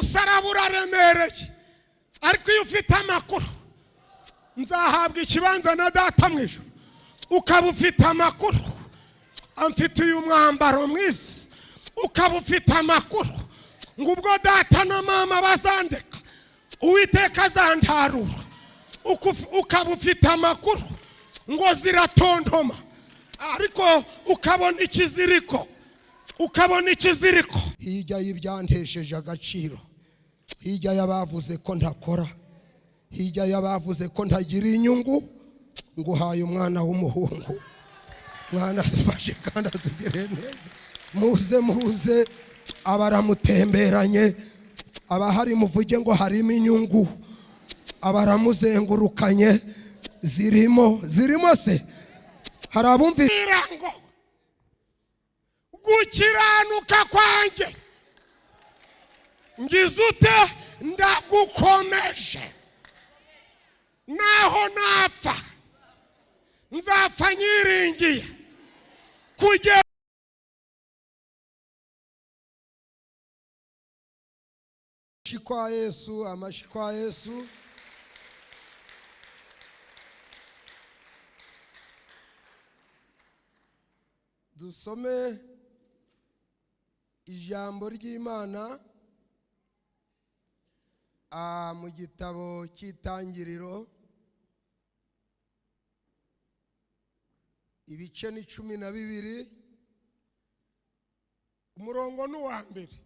Umusaraba uraremereye, ariko iyo ufite amakuru, nzahabwa ikibanza na Data mu ijuru, ukaba ufite amakuru, amfitiye umwambaro mwiza, ukaba ufite amakuru ngo ubwo data na mama bazandeka, Uwiteka azantarura, ukaba ufite amakuru ngo ziratontoma, ariko ukabona ikiziriko, ukabona ikiziriko hirya y'ibyantesheje agaciro, hirya y'abavuze ko ntakora, hirya y'abavuze ko ntagira inyungu, nguhaye umwana w'umuhungu. Mwana adufashe kandi atugire neza. Muze, muze, abaramutemberanye, abahari muvuge ngo harimo inyungu. Abaramuzengurukanye, zirimo, zirimo se? Hari abumvira ngo gukiranuka kwanjye ngize ute? Ndagukomeje, naho napfa nzapfa nyiringiye kugera. Amashyi kwa Yesu, amashyi kwa Yesu. Dusome ijambo ry'Imana mu gitabo cy'Itangiriro, ibice ni 12, umurongo ni uwa mbere.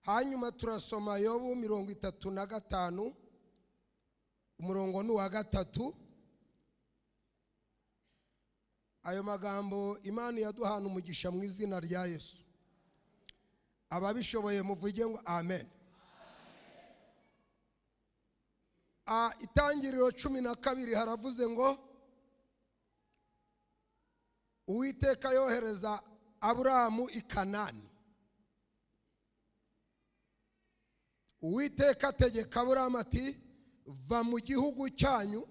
Hanyuma turasoma Yobu 35, umurongo ni uwa 3. Ayo magambo Imana yaduhana umugisha mu izina rya Yesu. Ababishoboye muvuge ngo amen. Itangiriro 12 haravuze ngo Uwiteka yohereza Aburamu i Kanani. Uwiteka ategeka Aburamu ati: va mu gihugu cyanyu,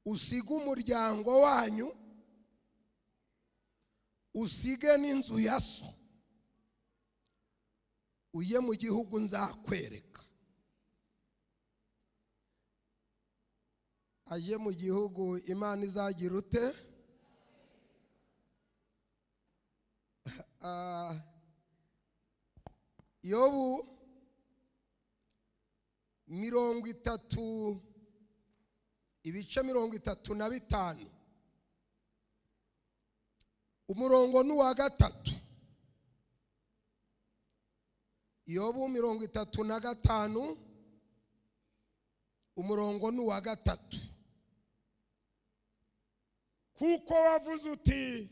usige umuryango wanyu, usige n'inzu ya so, ujye mu gihugu nzakwereka. Ajye mu gihugu Imana izagira ute? Yobu 30, ibice 35, umurongo ni uwa 3. Yobu 35, umurongo ni uwa 3. Kuko wavuze uti: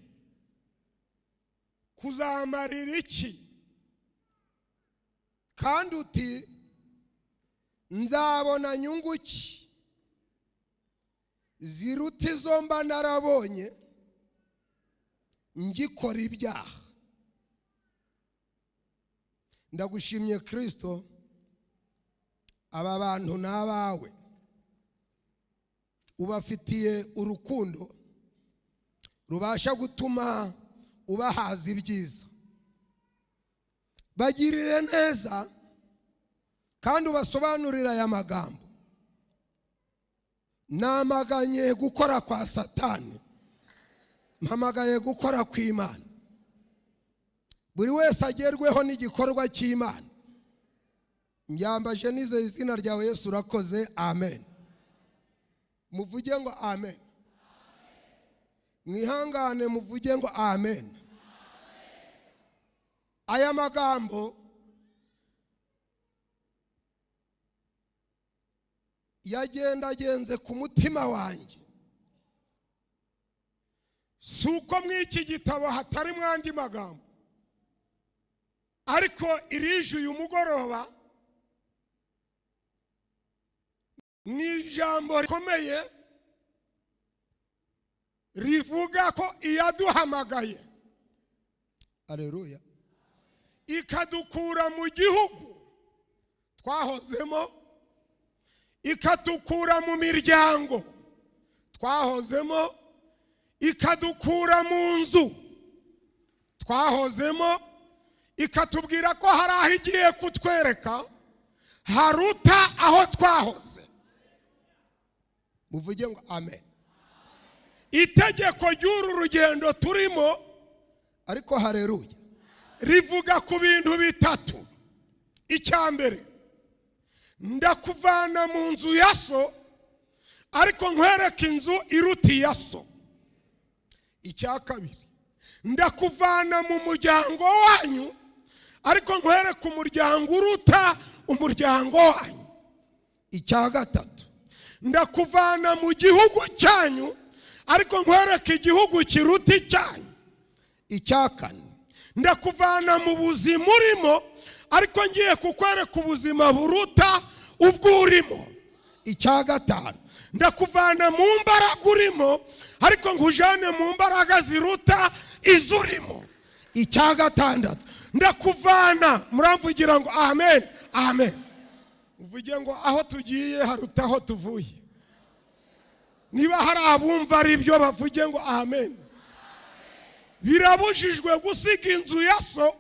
kuzamarira iki? Kandi uti: nzabona nyungu ki ziruta izo mba narabonye ngikora ibyaha? Ndagushimye Kirisito, aba bantu ni abawe, ubafitiye urukundo rubasha gutuma ubahaza ibyiza. Bagirire neza kandi ubasobanurire aya magambo. Namaganye gukora kwa Satani, mpamagaye gukora kw'Imana. Buri wese agerweho n'igikorwa cy'Imana. Mbyambaje nizeye izina ryawe Yesu, urakoze, amen. Muvuge ngo amen. Mwihangane muvuge ngo amen. Aya magambo yagendagenze ku mutima wanjye. Si uko mu iki gitabo hatarimo andi magambo, ariko irije uyu mugoroba ni ijambo rikomeye rivuga ko iyaduhamagaye, aleluya, ikadukura mu gihugu twahozemo, ikadukura mu miryango twahozemo, ikadukura mu nzu twahozemo. Ikatubwira ko hari aho igiye kutwereka haruta aho twahoze. Muvuge ngo amen. Itegeko ry'uru rugendo turimo, ariko hareruye, rivuga ku bintu bitatu. Icya mbere, ndakuvana mu nzu ya so, ariko nkwereka inzu iruta iya so. Icya kabiri, ndakuvana mu muryango wanyu, ariko nkwereka umuryango uruta umuryango wanyu. Icya gatatu, ndakuvana mu gihugu cyanyu, ariko nkwereka igihugu kiruta icyanyu. Icya kane, ndakuvana mu buzima urimo, ariko ngiye kukwereka ubuzima buruta ubwo urimo. Icya gatanu, ndakuvana mu mbaraga urimo, ariko nkujyane mu mbaraga ziruta izo urimo. Icya gatandatu, ndakuvana, muramvugira ngo amen, amen. Uvuge ngo aho tugiye haruta aho tuvuye. Niba hari abumva ari byo, bavuge ngo amen. Birabujijwe gusiga inzu ya so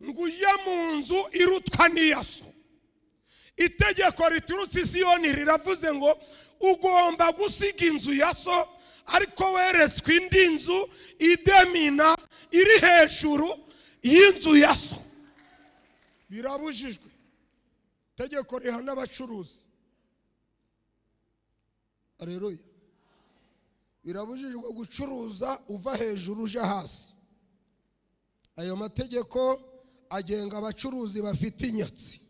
ngo ujye mu nzu irutwa n'iya so. Itegeko riturutse i Siyoni riravuze ngo ugomba gusiga inzu ya so, ariko weretswe indi nzu idemina iri hejuru y'inzu ya so. Birabujijwe. Itegeko rihana abacuruzi. Areruya. Birabujijwe gucuruza uva hejuru uje hasi. Ayo mategeko agenga abacuruzi bafite inyatsi.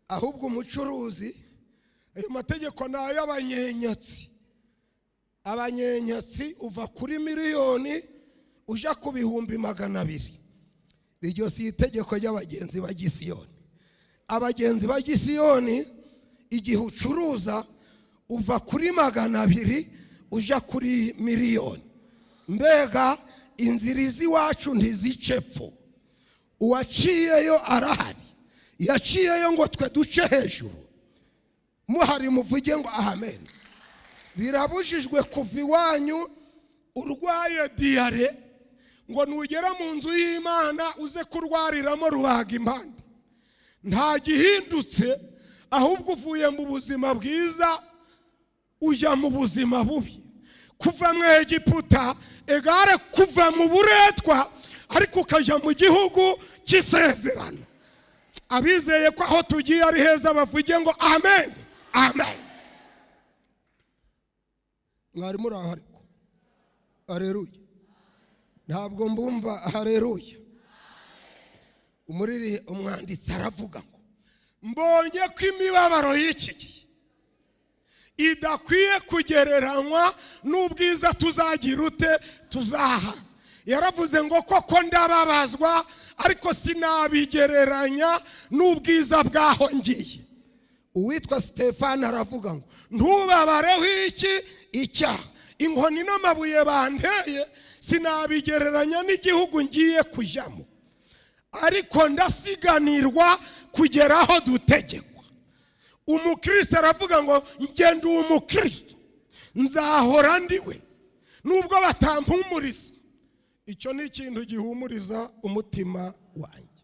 Ahubwo umucuruzi, ayo mategeko ni ay'abanyenyatsi. Abanyenyatsi uva kuri miliyoni ujya ku 200,000. Iryo si itegeko ry'abagenzi ba Gisiyoni. Abagenzi ba Gisiyoni, igihe ucuruza uva kuri 200 ujya kuri miliyoni. Mbega inzira iz'iwacu ntizice pfo. Uwaciyeyo arahari, yaciyeyo ngo twe duce hejuru. Muhari muvuge ngo amen. Birabujijwe kuva iwanyu urwaye diyare ngo nugera mu nzu y'Imana uze kurwariramo rubaga impande. Nta gihindutse, ahubwo uvuye mu buzima bwiza ujya mu buzima bubi. Kuva mu Egiputa egare kuva mu buretwa, ariko ukajya mu gihugu cy'isezerano. Abizeye ko aho tugiye ari heza bavuge ngo amen, amen. Mwari muri aho, ariko areruye, ntabwo mbumva. Hareruye. Umuriri umwanditsi aravuga ngo mbonye ko imibabaro y'iki gihe idakwiye kugereranywa n'ubwiza tuzagira ute tuzaha. Yaravuze ngo koko ndababazwa, ariko sinabigereranya n'ubwiza bw'aho ngiye. Uwitwa Stefani aravuga ngo ntubabareho iki icyaha, inkoni n'amabuye banteye sinabigereranya n'igihugu ngiye kujyamo, ariko ndasiganirwa kugera aho dutegekwa. Umukristo aravuga ngo ngende uwo mukristo nzahora ndiwe nubwo batampumuriza. Icyo ni ikintu gihumuriza umutima wanjye.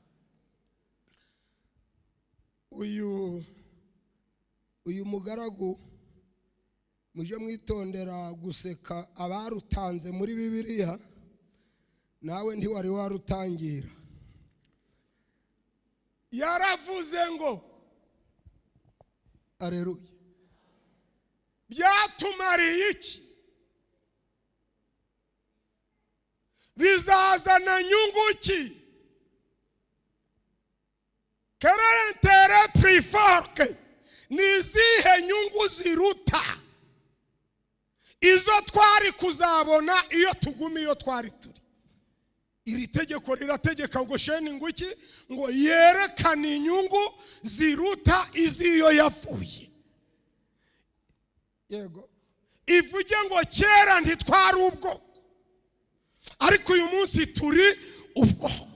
Uyu mugaragu, mujye mwitondera guseka abarutanze muri Bibiliya, nawe ntiwari warutangira. Yaravuze ngo areruye, byatumariye iki? Bizazana nyungu ki? Kerentere puriforke, ni izihe nyungu ziruta izo twari kuzabona iyo tuguma iyo twari turi? Iri tegeko rirategeka ngo sheni nguki ngo yerekane inyungu ziruta iz'iyo yavuye. Yego, ivuge ngo kera ntitwari ubwoko, ariko uyu munsi turi ubwoko.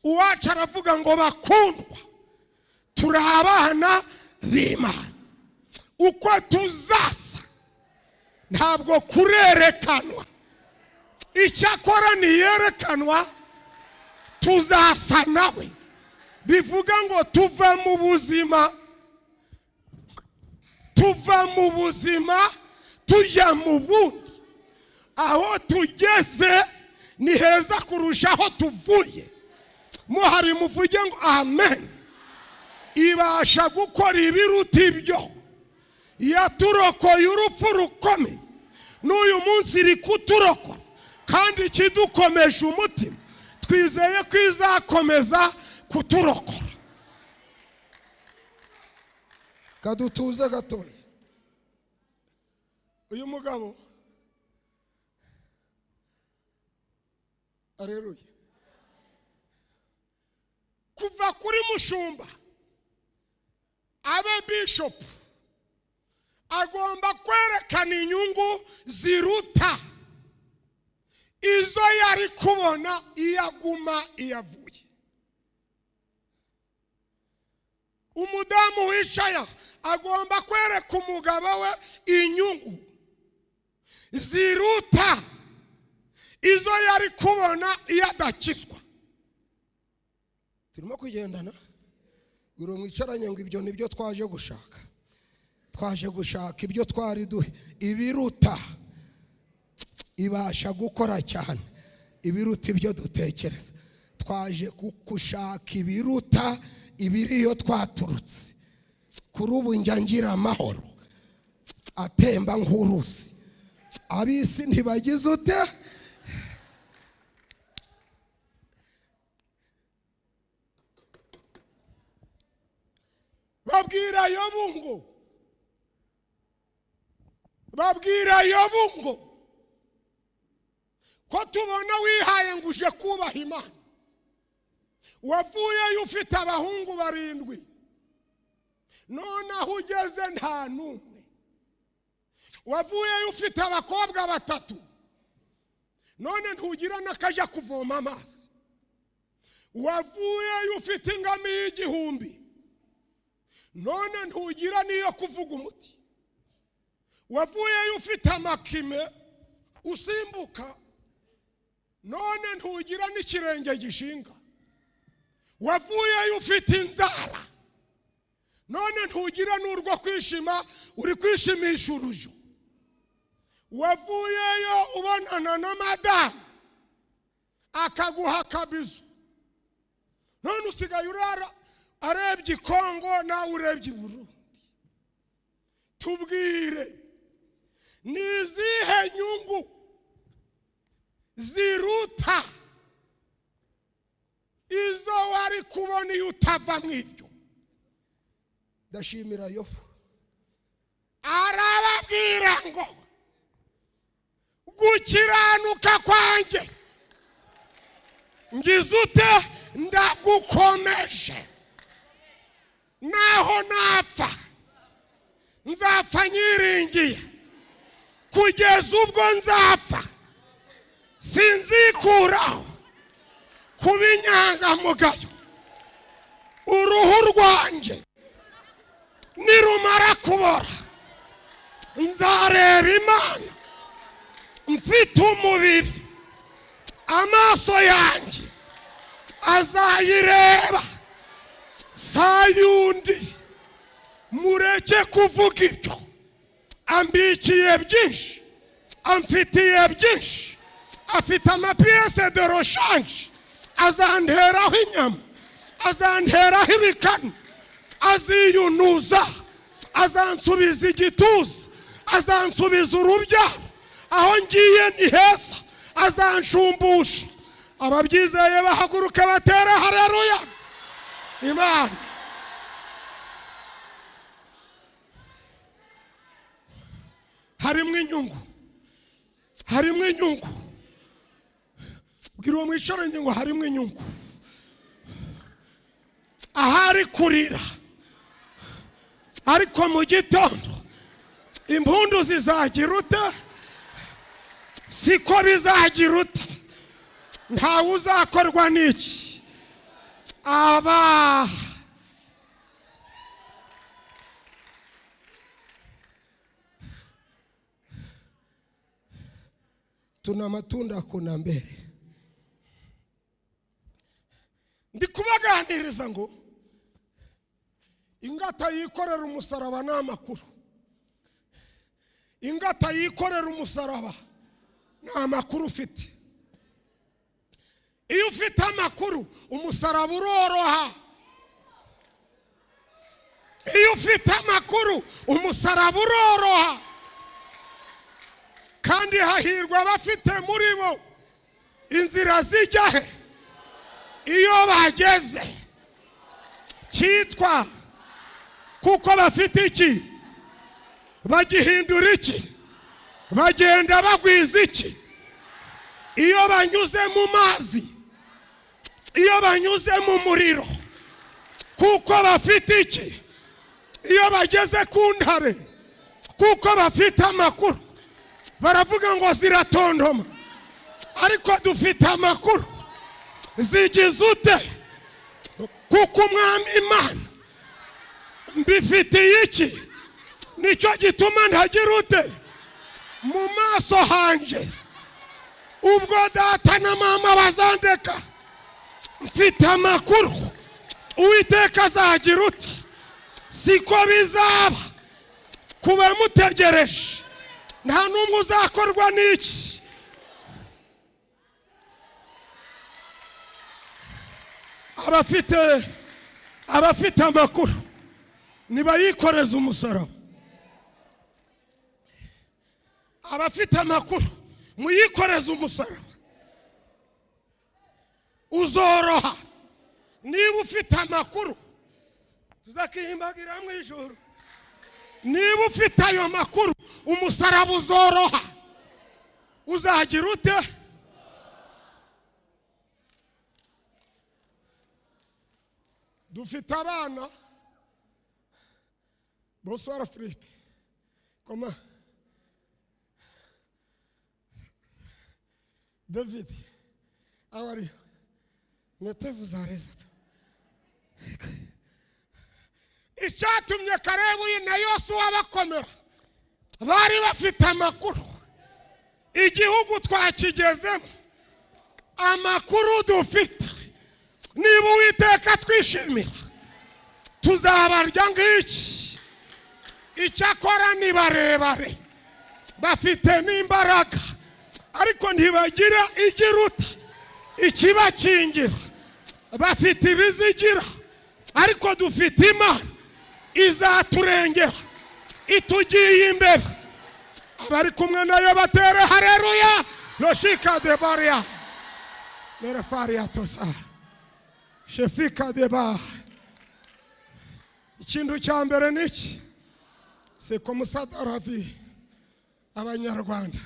Uwacu aravuga ngo bakundwa, turi abana b'Imana, uko tuzasa ntabwo kurerekanwa, icyakora ntiyerekanwa. Tuzasa nawe. Bivuga ngo tuva mu buzima, tuva mu buzima tujya mu bundi. Aho tugeze ni heza kurusha aho tuvuye. Muhari muvuge ngo amen. Ibasha gukora ibiruta ibyo. Yaturokoye urupfu rukomeye, n'uyu munsi iri kuturokora, kandi ikidukomeje umutima, twizeye ko izakomeza kuturokora. Kadutuze gatoya. Uyu mugabo areruye kuva kuri mushumba abe bishopu, agomba kwerekana inyungu ziruta izo yari kubona iyo aguma iyo avuye. Umudamu wicaye agomba kwereka umugabo we inyungu ziruta izo yari kubona iyo adakizwa. Turimo kugendana. Buri mwicaranye ngo ibyo nibyo twaje gushaka. Twaje gushaka ibyo twari duhe ibiruta. Ibasha gukora cyane ibiruta ibyo dutekereza. Twaje gushaka ibiruta ibiriyo twaturutse. Kuri ubu njya ngira amahoro atemba nk'uruzi. Ab'isi ntibagize ute. Babwira Yobu ngo, babwira Yobu ngo ko tubona wihaye ngo uje kubaha Imana, wavuyeyo ufite abahungu 7, none aho ugeze nta n'umwe. Wavuyeyo ufite abakobwa 3, none ntugira n'akajya kuvoma amazi. Wavuyeyo ufite ingamiya 1000, none ntugira n'iyo kuvuga umuti. Wavuyeyo ufite amakime usimbuka, none ntugira n'ikirenge gishinga. Wavuyeyo ufite inzara, none ntugira n'urwo kwishima, uri kwishimisha urujo. Wavuyeyo ubonana na madamu akaguha akabizu, none usigaye urara arebye Kongo nawe urebye Burundi. Tubwire, ni izihe nyungu ziruta izo wari kubona iyo utava mu ibyo? Ndashimira Yobu, arababwira ngo gukiranuka kwanjye ngize ute? Ndagukomeje. Naho napfa nzapfa nyiringiye, kugeza ubwo nzapfa sinzikuraho kuba inyangamugayo. Uruhu rwanjye nirumara kubora nzareba Imana mfite umubiri, amaso yanjye azayireba sayundi. Mureke kuvuga ibyo, ambikiye byinshi, amfitiye byinshi, afite amapiyese de roshanje, azanteraho inyama, azanteraho ibikanu, aziyunuza, azansubiza igituza, azansubiza urubyaro, aho ngiye ni heza, azanshumbusha. Ababyizeye bahaguruka batera haleluya. Imana harimo inyungu, harimo inyungu. Bwira uwo mwicaranye ngo harimo inyungu. Ahari kurira, ariko mu gitondo impundu zizagira ute? Siko bizagira ute? Ntawe uzakorwa n'iki? Aba tuna matunda kuna mbele. Ndarangiza ngo ingata yikorera umusaraba ni amakuru. Ingata yikorera umusaraba ni amakuru ufite. Iyo ufite amakuru, umusaraba uroroha. Iyo ufite amakuru, umusaraba uroroha. Kandi hahirwa abafite muri bo inzira zijya he iyo bageze cyitwa, kuko bafite iki? Bagihindura iki? Bagenda bagwiza iki? Iyo banyuze mu mazi, iyo banyuze mu muriro, kuko bafite iki? Iyo bageze ku ntare, kuko bafite amakuru, baravuga ngo ziratontoma, ariko dufite amakuru. Zigize ute? Kuko Umwami Imana mbifitiye iki? Nicyo gituma ntagira ute mu maso hanjye. Ubwo data na mama bazandeka, mfite amakuru. Uwiteka azagira ute? Siko bizaba ku bamutegereje, nta n'umwe uzakorwa n'iki. Abafite amakuru nibayikoreze umusaraba. Abafite amakuru, muyikoreze umusaraba, uzoroha niba ufite amakuru. Tuzakihimbagira mu ijoro. Niba ufite ayo makuru, umusaraba uzoroha. Uzagira ute? Dufite abana. Bonsoir Philippe, comment? David, how are you? Mettez-vous à l'aise. Icyatumye Karebu na Yosuwa bakomera, bari bafite amakuru. Igihugu twakigezemo, amakuru dufite, niba Uwiteka twishimira, tuzabarya ngiki. Icyakora ni barebare, bafite n'imbaraga, ariko ntibagira igiruta ikibakingira. Bafite ibizigira, ariko dufite Imana izaturengera, itugiye imbere. Abari kumwe nayo batere hareruya. Loshika de baria merefaria tosa shefika de ba. Ikintu cya mbere ni iki? Seko musadaravi. Abanyarwanda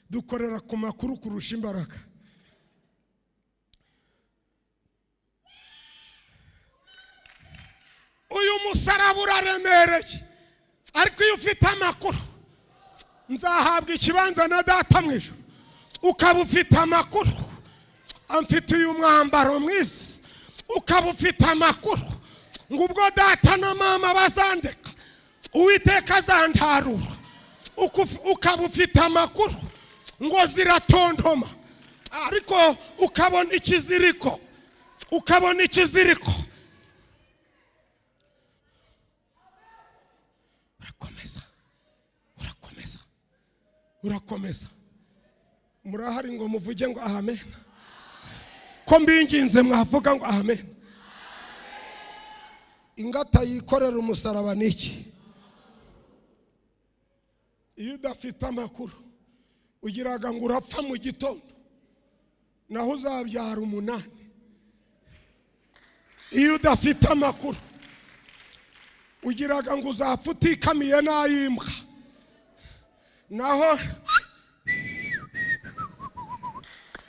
dukorera ku makuru kurusha imbaraga. Uyu musaraba uraremereye, ariko iyo ufite amakuru, nzahabwa ikibanza na Data mu ijuru. Ukaba ufite amakuru, amfitiye umwambaro mwiza. Ukaba ufite amakuru ngo ubwo data na mama bazandeka, Uwiteka azantarura. Ukaba ufite amakuru ngo ziratontoma, ariko ukabona ikiziriko, ukabona ikiziriko. Urakomeza, urakomeza, urakomeza. Murahari ngo muvuge ngo amen? Ko mbinginze, mwavuga ngo amen? Ingata yikorera umusaraba ni iki? Iyo udafite amakuru, ugiraga ngo urapfa mu gitondo, naho uzabyara umunani. Iyo udafite amakuru, ugiraga ngo uzapfa utikamiye n'ay'imbwa,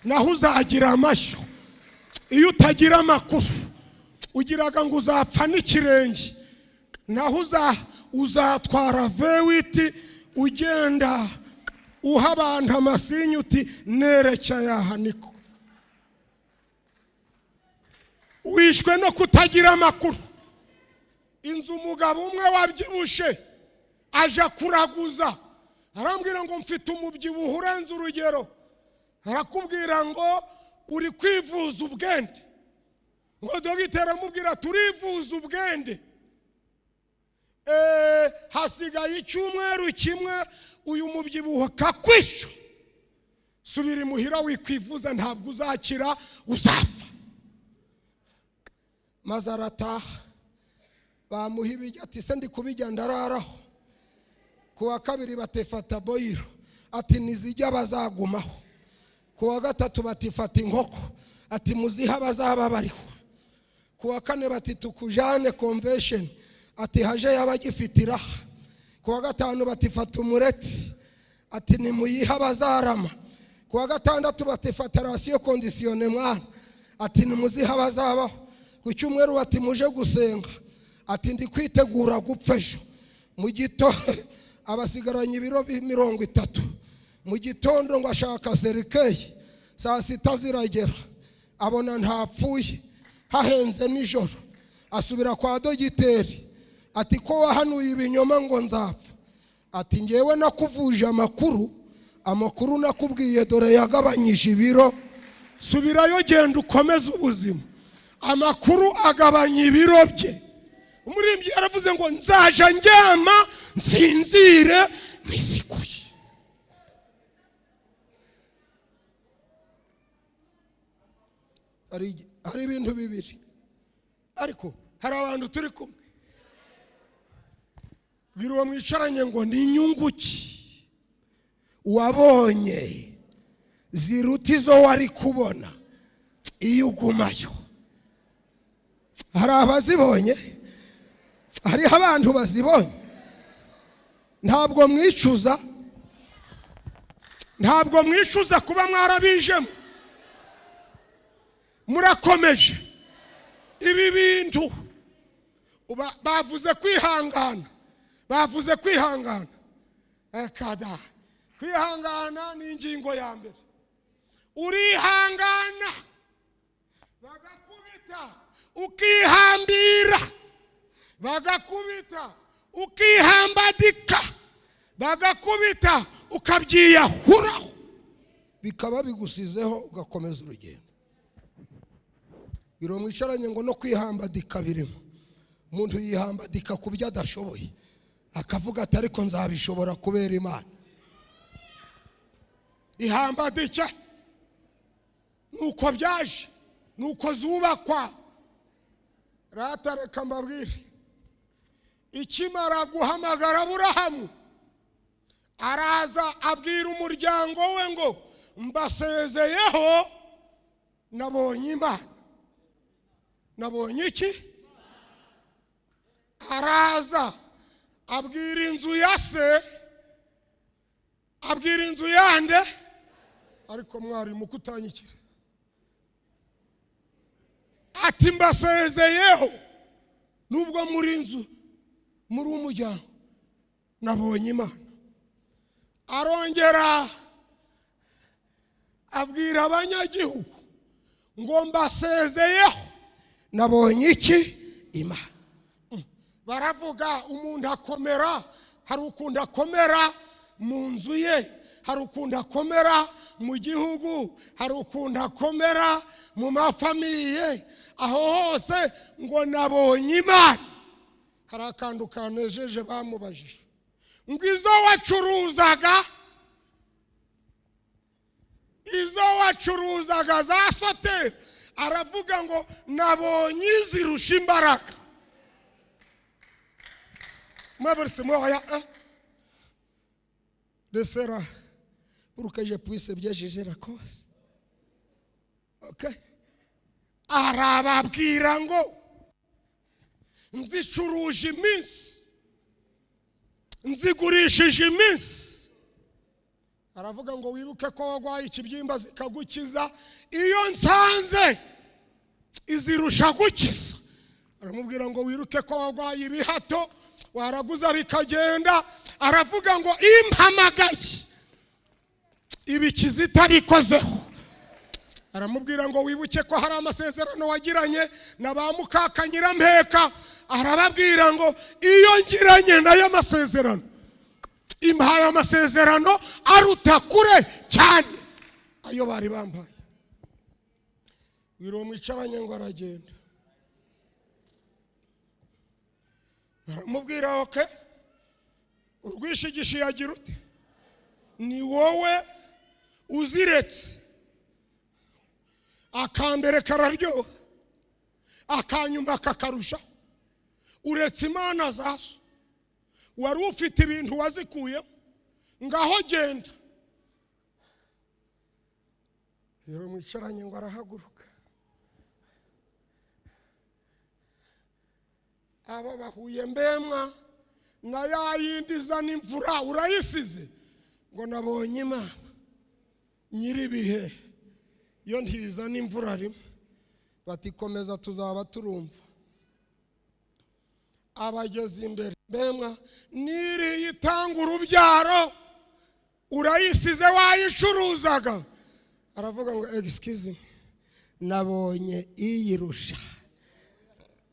naho uzagira amashyo. Iyo utagira amakuru, ugiraga ngo uzapfa n'ikirenge, naho uzatwara V8, ugenda uha abantu amasinyi uti nerekeye aha. Niko wishwe no kutagira amakuru. Inzu, umugabo umwe wabyibushe aja kuraguza, arambwira ngo mfite umubyibuho urenze urugero. Arakubwira ngo uri kwivuza ubwende. Ngo dogiteri amubwira: "Turivuza ubwende, hasigaye icyumweru kimwe, uyu mubyibuho akakwisha. Subira imuhira, wikwivuza, ntabwo uzakira, uzapfa." Maze arataha, bamuha ibijya, ati: "Se ndi kubijya ndararaho?" Ku wa kabiri batifata boyiro, ati: "Nizijya bazagumaho." Ku wa gatatu batifata inkoko, ati: "Muziha bazaba bariho." Ku wa kane bati: "Tukujane convention," ati: "Haje yaba agifite iraha." Ku wa gatanu batifata umureti, ati: "Nimuyihe abazarama." Ku wa gatandatu batifata ration conditionnée mwana, ati: "Nimuzihe abazabaho." Ku cyumweru bati: "Muje gusenga," ati: "Ndi kwitegura gupfa ejo mu gito." Abasigaranye ibiro 30. Mu gitondo ngo ashaka cercueil, saa sita ziragera abona ntapfuye, hahenze nijoro. Asubira kwa dogiteri, ati: "Ko wahanuye ibinyoma ngo nzapfa?" Ati: "Ngewe nakuvuje amakuru, amakuru nakubwiye dore yagabanyije ibiro. Subirayo, genda ukomeze ubuzima." Amakuru agabanya ibiro bye. Umuririmbyi yaravuze ngo: "Nzaja ndyama nsinzire niziguye." Hari ibintu bibiri, ariko hari abantu turi kumwe. Bwira uwo mwicaranye ngo: "Ni inyungu ki wabonye ziruta izo wari kubona iyo ugumayo?" Hari abazibonye, hariho abantu bazibonye. Ntabwo mwicuza, ntabwo mwicuza kuba mwarabijemo. Murakomeje ibi bintu. Bavuze kwihangana, bavuze kwihangana. Kada kwihangana ni ingingo ya mbere. Urihangana, bagakubita ukihambira, bagakubita ukihambadika, bagakubita ukabyiyahuraho, bikaba bigusizeho, ugakomeza urugendo. Biro mwicaranye ngo: "No kwihambadika birimo." Umuntu yihambadika ku byo adashoboye, akavuga ati: "Ariko nzabishobora kubera Imana." Ihambadike nuko byaje, nuko zubakwa. Rata, reka mbabwire, ikimara guhamagara Aburahamu, araza abwira umuryango we ngo: "Mbasezeyeho, nabonye Imana." Nabonye iki? Araza abwira inzu ya se, abwira inzu yande. Ariko mwarimu kutanyikiriza, ati: "Mbasezeyeho, nubwo muri inzu, muri umuryango, nabonye Imana." Arongera abwira abanyagihugu ngo: "Mbasezeyeho, nabonye iki? Imana." Baravuga umuntu akomera, hari ukuntu akomera mu nzu ye, hari ukuntu akomera mu gihugu, hari ukuntu akomera mu mafamille, aho hose ngo: "Nabonye Imana." Hari akantu kanejeje bamubajije ngo: "Izo wacuruzaga, izo wacuruzaga za soteri?" Aravuga ngo: "Nabonye izirusha imbaraga." Mwabarse moya de sera pour que je puisse bien juger la cause. Okay, arababwira ngo: "Nzicuruje iminsi, nzigurishije iminsi." Aravuga ngo: "Wibuke ko warwaye ikibyimba zikagukiza, iyo nsanze izirusha gukiza." Aramubwira ngo: "Wiruke ko warwaye ibihato, waraguza bikagenda." Aravuga ngo: "Impamagaye ibikiza itabikozeho." Aramubwira ngo: "Wibuke ko hari amasezerano wagiranye na ba mukaka nyirampeka." Arababwira ngo: "Iyo ngiranye nayo amasezerano, impaye amasezerano aruta kure cyane ayo bari bambaye." Bwira uwo mwicaranye ngo: "Aragenda." Baramubwira: "Okay, urwishigishiye agira ute? Ni wowe uziretse. Akambere kararyoha, akanyuma kakarushaho. Uretse imana zazo wari ufite, ibintu wazikuyemo. Ngaho genda." Rero mwicaranye ngo arahaguruka. Aba bahuye mbemwa na ya yindi izana imvura, urayisize. Ngo nabonye Imana nyir'ibihe, yo ntizana imvura rimwe. Bati: "Komeza, tuzaba turumva." Abageze imbere: "Mbemwa niriya itanga urubyaro, urayisize, wayicuruzaga." Aravuga ngo: "Excuse me, nabonye iyirusha.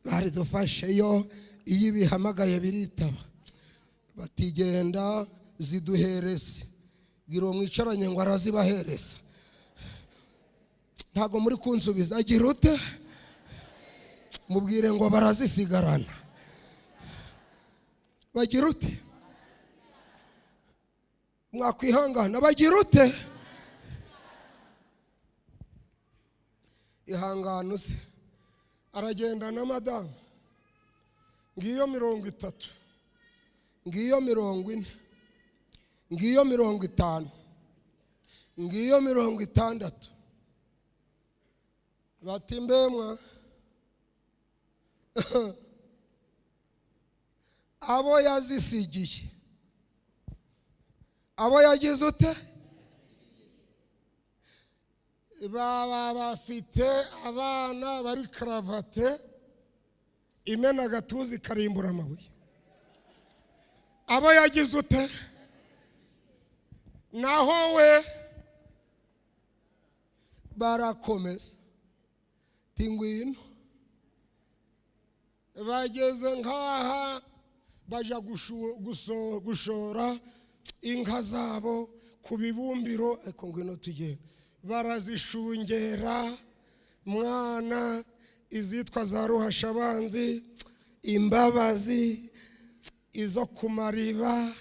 Bari dufashe yo, iyo ibihamagaye biritaba." Batigenda ziduhereze. Bwira uwo mwicaranye ngo arazibahereza. Ntabwo muri kunsubiza. Agira ute? Mubwire ngo barazisigarana. Bagira ute? Mwakwihangana. Bagira ute? Ihangane uze. Aragenda na madamu. Ngiyo 30, ngiyo 40, ngiyo 50, ngiyo 60. Bati: "Mbemwa, abo yazisigiye, abo yagize ute? Baba bafite abana bari karavate imena agatuza ikarimbura amabuye. Abo yagize ute? Naho we barakomeza." Ti: "Ngwino." Bageze nk'aha baja gushora inka zabo ku bibumbiro. Ariko ngwino tugende. Barazishungera mwana, izitwa za Ruhashabanzi, imbabazi, izo ku mariba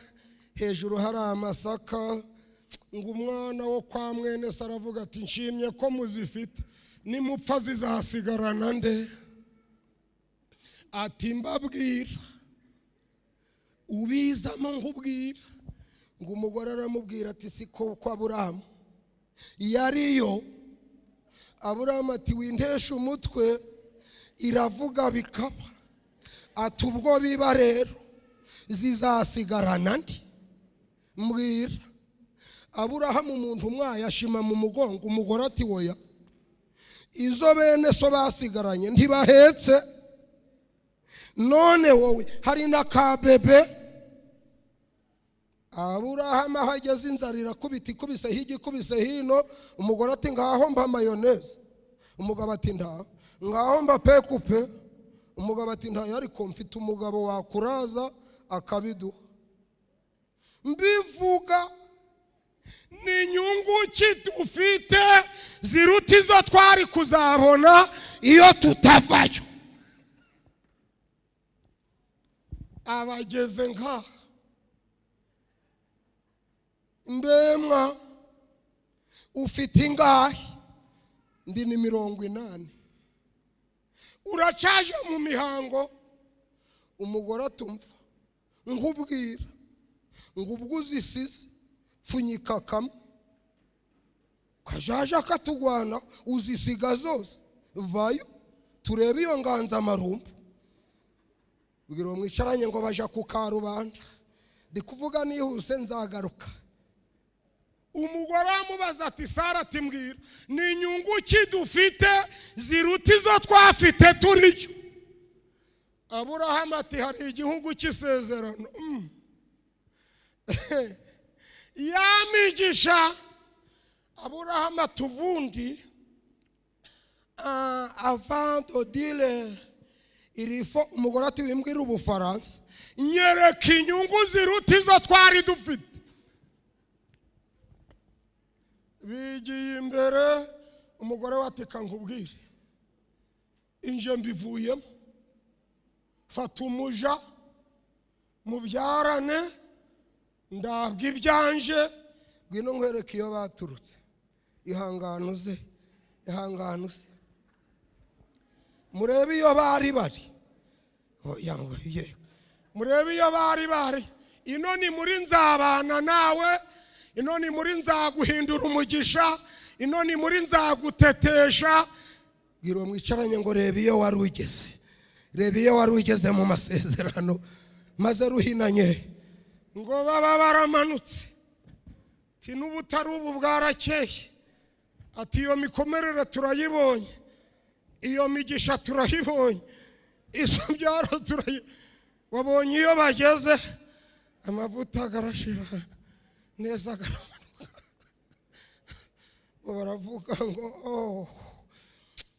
hejuru hari amasaka. Ngo umwana wo kwa mwene se aravuga ati: "Nshimye ko muzifite, nimupfa zizasigarana nde?" Ati: "Mbabwira ubizamo nkubwira." Ngo umugore aramubwira ati: "Si ko kwa Aburahamu yariyo?" Aburahamu ati: "Winteshe umutwe, iravuga bikaba." Ati: "Ubwo biba rero, zizasigarana ndi? Mbwira." Aburahamu umuntu umwaye ashima mu mugongo. Umugore ati: "Woya, izo bene so basigaranye ntibahetse. None wowe hari na ka bebe." Aburahamu aho ageze, inzara irakubita, ikubise hirya, ikubise hino. Umugore ati: "Ngaho mba mayonnaise." Umugabo ati: "Nta ngaho mba pekupe." Umugabo ati: "Ntayo, ariko mfite umugabo wakuraza akabiduha." Mbivuga ni inyungu ki dufite ziruta izo twari kuzabona iyo tutavayo? Abageze nka mbemwa, ufite ingahe? Ndi ni 80. Uracaje mu mihango? Umugore atumva nkubwira ngo ubwo uzisize, pfunyika kamwe kajaja katugwana, uzisiga zose, vayo turebe iyo nganzamarumbu. Bwira uwo mwicaranye ngo baja ku karubanda. Ndi kuvuga nihuse, nzagaruka. Umugore amubaza ati: "Sara," ati: "mbwira, ni inyungu ki dufite ziruta izo twafite turiyo?" Aburahamu ati: "Hari igihugu cy'isezerano." Ya migisha. Aburahamu ati: "Ubundi avant de dire il faut." Umugore ati: "Wimbwira ubufaransa, nyereka inyungu ziruta izo twari dufite." Bigiye imbere. Umugore we ati: "Nkubwire, inje mbivuyemo, fata umuja." Mubyarane, ndabwa ibyanje. Ngwino nkwereke iyo baturutse. Ihangane uze, ihangane uze. Murebe iyo bari bari. Oya, yego, murebe iyo bari bari. Ino ni muri nzabana nawe, ino ni muri nzaguhindura umugisha, ino ni muri nzagutetesha. Bwira uwo mwicaranye ngo: "Reba iyo wari ugeze, reba iyo wari ugeze mu masezerano." Maze ruhinanye ngo baba baramanutse, ati: "N'ubutari ubu bwarakeye." Ati: "Iyo mikomerere turayibonye, iyo migisha turayibonye, izo mbyaro turayi wabonye." Iyo bageze, amavuta agarashira neza, agaramanuka, ngo baravuga ngo: "Oh,"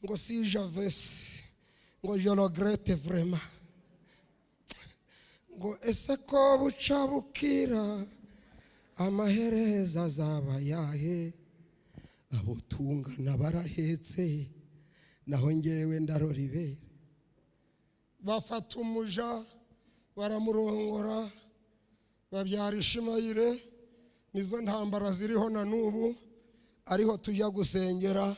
ngo, "si j'avais su," ngo, "je regrette vraiment." Ngo: "Ese ko buca bukira, amaherezo azaba yahe? Abo tungana barahetse, naho ngewe ndarora ibere." Bafata umuja, baramurongora, babyara Ishimayire. Nizo ntambara ziriho na n'ubu, ariho tujya gusengera.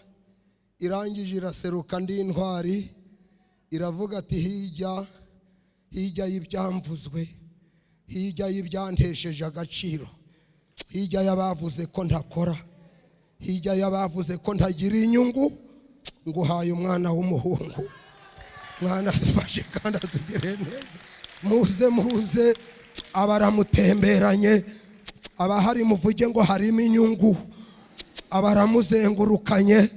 Irangije iraseruka, ndi intwari. Iravuga ati: "Hirya, hirya y'ibyamvuzwe, hirya y'ibyantesheje agaciro, hirya y'abavuze ko ntakora, hirya y'abavuze ko ntagira inyungu, nguhaye umwana w'umuhungu." Mwana adufashe kandi atugire neza. Muze, muze. Abaramutemberanye, abahari muvuge ngo: "Harimo inyungu." Abaramuzengurukanye,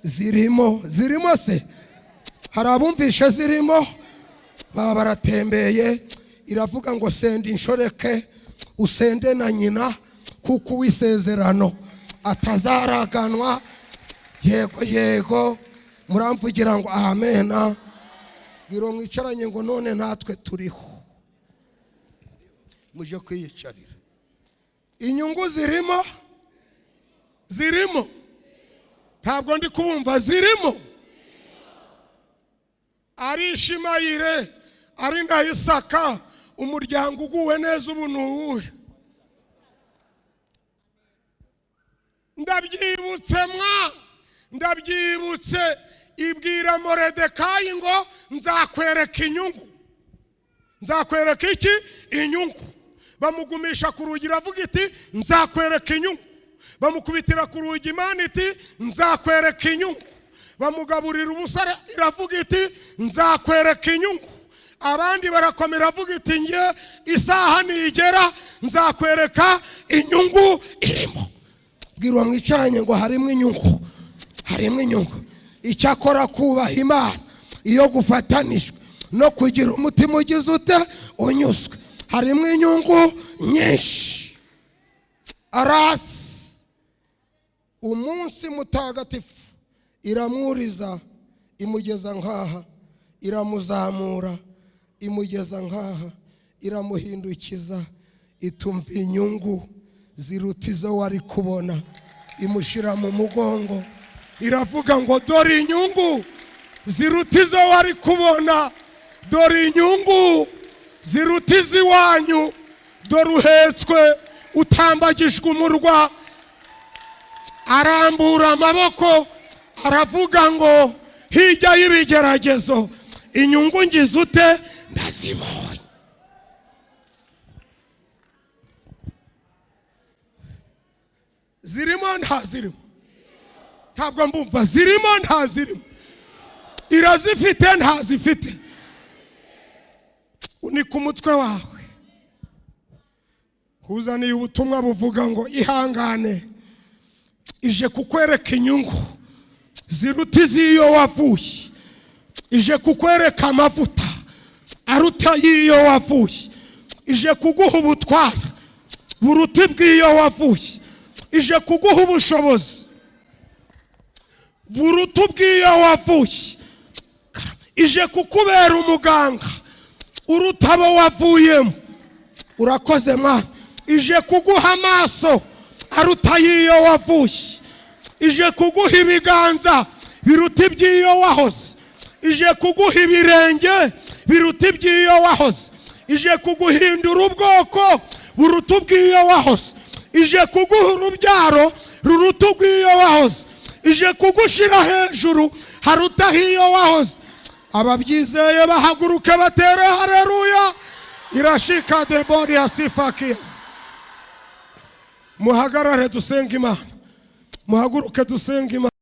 zirimo, zirimo se? Hari abumvishe zirimo? Baba baratembeye. Iravuga ngo: "Senda inshoreke, usende na nyina, kuko uw'isezerano atazaraganwa." Yego, yego, muramvugira ngo: "Amena." Bwira uwo mwicaranye ngo: "None natwe turiho." Muje kwiyicarira. Inyungu zirimo, zirimo. Ntabwo ndi kubumva. Zirimo. Ari Ishimayire, ari na Isaka, umuryango uguwe neza ubu ni uwuhe? Ndabyibutse mwa, ndabyibutse. Ibwira Moredekayi ngo: "Nzakwereka inyungu." Nzakwereka iki? Inyungu. Bamugumisha ku rugi, iravuga iti: "Nzakwereka inyungu." Bamukubitira ku rugi, Imana iti: "Nzakwereka inyungu." Bamugaburira ubusa, iravuga iti: "Nzakwereka inyungu." Abandi barakomera, iravuga iti: "Nge isaha nigera nzakwereka inyungu irimo." Bwira uwo mwicaranye ngo: "Harimo inyungu, harimo inyungu." Icyakora kubaha Imana iyo gufatanijwe no kugira umutima ugize ute? Unyuzwe, harimo inyungu nyinshi. Arasi umunsi mutagatifu, iramwuriza, imugeza nkaha, iramuzamura, imugeza nkaha, iramuhindukiza, itumva inyungu ziruta izo wari kubona. Imushyira mu mugongo, iravuga ngo: "Dore inyungu ziruta izo wari kubona, dore inyungu ziruta iz'iwanyu, dore uhetswe, utambagijwe umurwa." Arambura amaboko, aravuga ngo: "Hirya y'ibigeragezo, inyungu ngize ute? Ndazibonye." Zirimo, ntazirimo? Ntabwo mbumva. Zirimo, ntazirimo? Irazifite, ntazifite? Unika umutwe wawe. Nkuzaniye ubutumwa buvuga ngo: ihangane, ije kukwereka inyungu ziruta iz'iyo wavuye, ije kukwereka amavuta aruta y'iyo wavuye, ije kuguha ubutware buruta ubw'iyo wavuye, ije kuguha ubushobozi buruta ubw'iyo wavuye, ije kukubera umuganga uruta abo wavuyemo. Urakoze mwana. Ije kuguha amaso aruta y'iyo wavuye, ije kuguha ibiganza biruta iby'iyo wahoze, ije kuguha ibirenge biruta iby'iyo wahoze. Ije kuguhindura ubwoko buruta ubw'iyo wahose. Ije kuguha urubyaro ruruta ubw'iyo wahose. Ije kugushyira hejuru harutaho iyo wahoze. Ababyizeye bahaguruke batere hareruya. Irashika debori ya sifakiya. Muhagarare dusenge Imana. Muhaguruke dusenge Imana.